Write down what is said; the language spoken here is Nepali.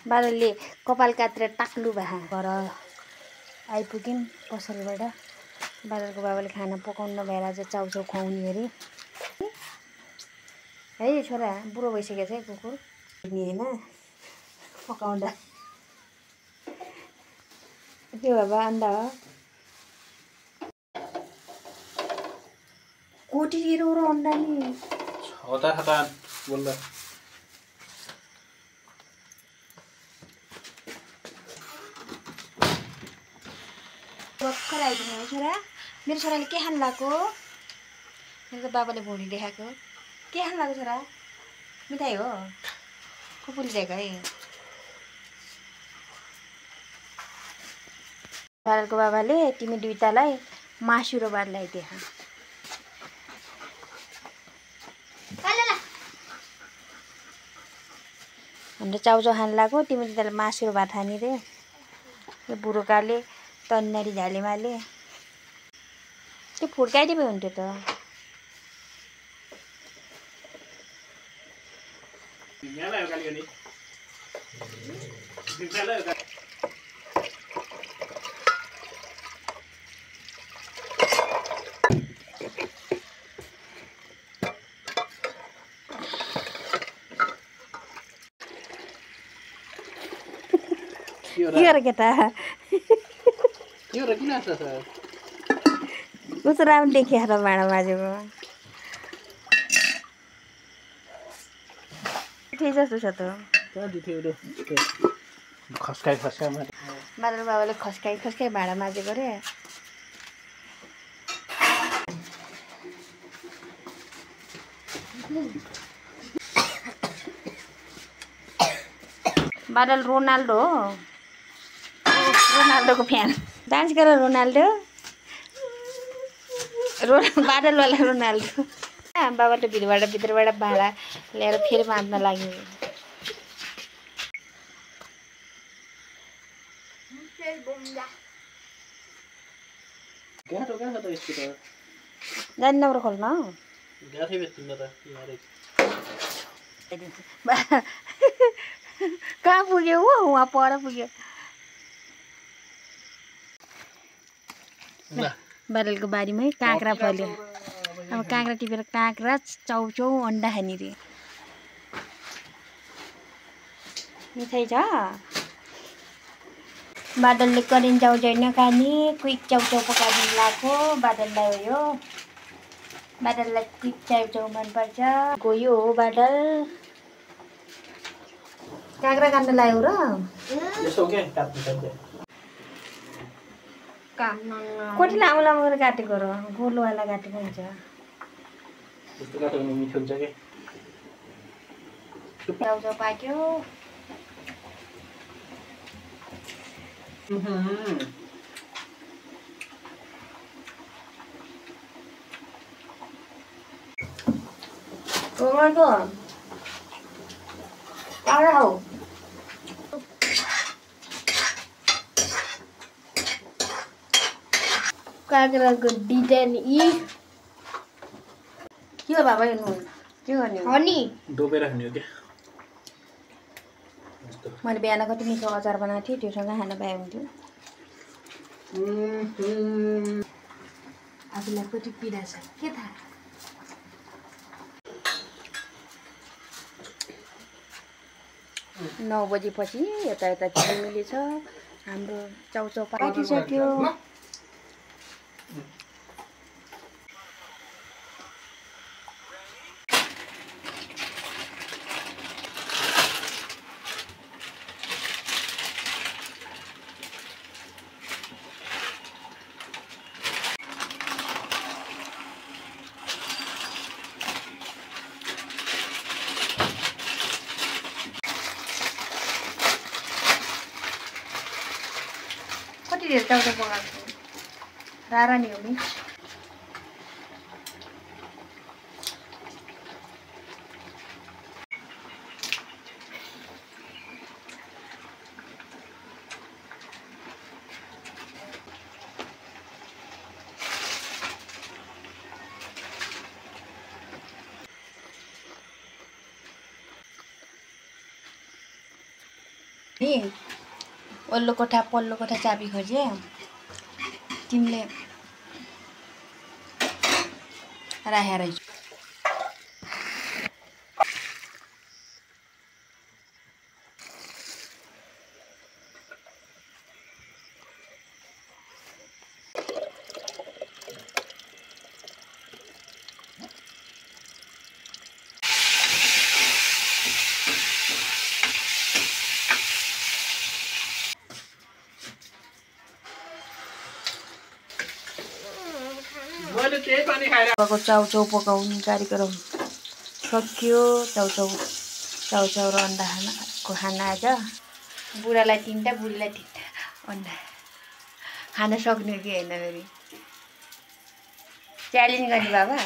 बाबाले कपाल काटेर टाक्लु भए घर आइपुग्यौँ पसलबाट। बाबाको बाबाले खाना पकाउनु नभएर आज चाउचाउ खुवाउने अरे है छोरा बुढो भइसकेको छ है कुकुर नि होइन पकाउँदा के बाबा अन्डा हो कोटीतिर र अन्डा नि होता खाता बोल्दा भर्खर आइदिनु छोरा मेरो छोराले के खानु लाग्यो मेरो त बाबाले भोलि देखाएको के खानु लाग्यो छोरा मिठाई हो कुकुरले दिएको है बाबाको बाबाले तिमी दुईटालाई मासु र भात ल्याइदिए हाम्रो चाउचाउ खानु लाग्यो तिमी दुईटाले मासु र भात खाने रे यो बुढोकाले तन्नरी झालेमाले त्यो फुर्काइदिए हुन्थ्यो त के केटा यो र किन छ सर कस्तो राम्रो देखिएर भाँडा माझेको ठिक जस्तो छ त खस्काइ बादल बाबाले खस्काइ भाँडा माझेको रे बादल रोनाल्डो हो रोनाल्डोको फ्यान डान्स गर रोनाल्डो बादलवाला रोनाल्डो बाबाले भित्रबाट भाँडा ल्याएर फेरि बाँध्न लाग्यो जाने नम्बर खोल्न कहाँ पुग्यो हो वहाँ पर पुग्यो बादलको बारीमै काँक्रा फल्यो अब काँक्रा टिपेर काँक्रा चाउचाउ अन्डा खाने रे मिठाई छ बादलले करेन्ट चाउचाउ नखाने क्विक चाउचाउ पकाइदिनु लाग्यो बादललाई हो यो बादललाई क्विक चाउचाउ मनपर्छ गयो हो बादल काँक्रा काट्न लाग्यो र कति लामो लामो गरेर काटेको र गोलोवाला काटेको हुन्छ चाउचाउ पाक्यो टमाटो काँक्रा हो काँक्राको डिजाइन के हो बाबा यो नुन के गर्ने हो नि डोबेर खाने हो क्या मैले बिहान कति मिठो अचार बनाएको थिएँ त्योसँग खान पाए हुन्थ्यो आफूलाई कति पीडा छ के थाहा 9 बजेपछि यता चिनिमिली छ हाम्रो चाउचाउ पाकिसक्यो कति धेरै चाउचाउ पकाएको रारा नि हो नि नि पल्लो कोठा चाबी खोजे तिमीले राखेर रहेछ। मैले त्यही पानी खाएर चाउचाउ पकाउने कार्यक्रम सक्यो। चाउचाउ र अन्डा खाना आज बुढालाई 3टा बुढीलाई 3टा अन्डा खान सक्ने कि होइन फेरि च्यालेन्ज गर्ने बाबा।